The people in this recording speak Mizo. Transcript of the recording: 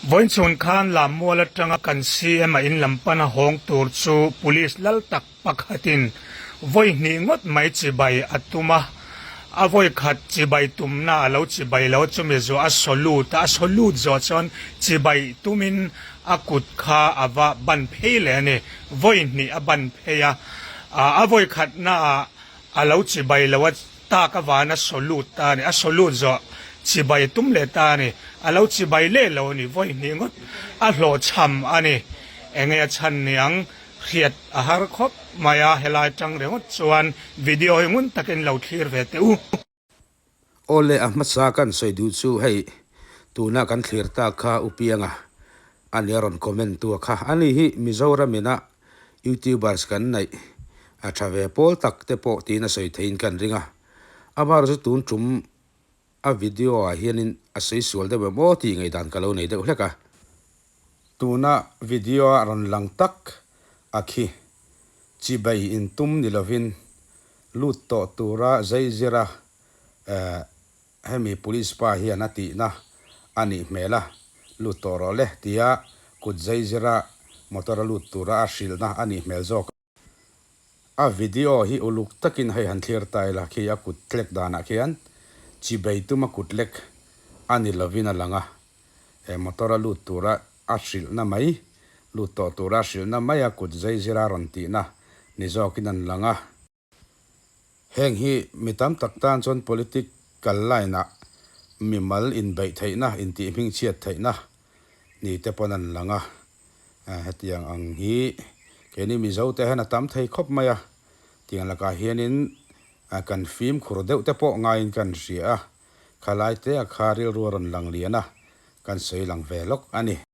Vawiin chhun khan Lammual atanga kan CM a in lam pana hawng tur chu Police lal tak pakhatin vawi hnih ngawt mai chibai a tum a, a vawi khat chibai tumna a lo chibai lo a, chumi zawh a saw lut a, a saw lut zawh chuan chibai tumin a kut kha a va ban phei leh a ni, vawi hnih a ban phei a, a vawi khatnaah a lo chibai lo a. Tak avan a saw lut ta a ni, a saw lut zawh chibai tum leh ta a ni, a lo chibai leh lo a ni, vawi hnih ngawt a hlawhchham a ni, enge a chhan niang hriat a har khawp mai a, helai tang ringawt chuan video hi ngun takin lo thlir ve teh u. Awle a hmasa kan sawi duh chu hei tuna kan thlir tak kha U Pianga a nia rawn comment tu a kha, ani hi Mizoram ina Youtubers kan neih a tha ve pawl tak te pawh tiin a sawi theiin kan ring a, amaherawhchu tun tum a video ah hianin a sawi sual deuh em aw tih ngaihdan ka lo nei deuh hlek a. Tuna video a rawn lang tak a khi chibai intum ni lovin lut tawh tura zaizira eh Hemi police pa hian a tihna a nih hmel a, lut tawh rawh le tia kut zai zira motor a lut tura a hrilhna a nih hmel zawk a. A video hi uluk takin hei han thlir ta ila khi a kut tlek danah khian chibei tuma kut lek a ni lovin a lang a, he motor a lut tura a hrilhna mai, lut tawh tura a hrilhna mai a kut zai zira rawn tihna ni zawkin an lang a. Heng hi mi tam tak tan chuan political line-ah mimal inbeih theihna, intihhmingchhiat theihna ni te pawn an lang a. Hetiang ang hi keini Mizote hian a tam thei khawp mai a, tiang lakah hianin kan fimkhur deuh te pawh ngaiin kan hria a, khalai te a kha rilru a rawn lang lian a, kan sawi lang ve lawk a ni.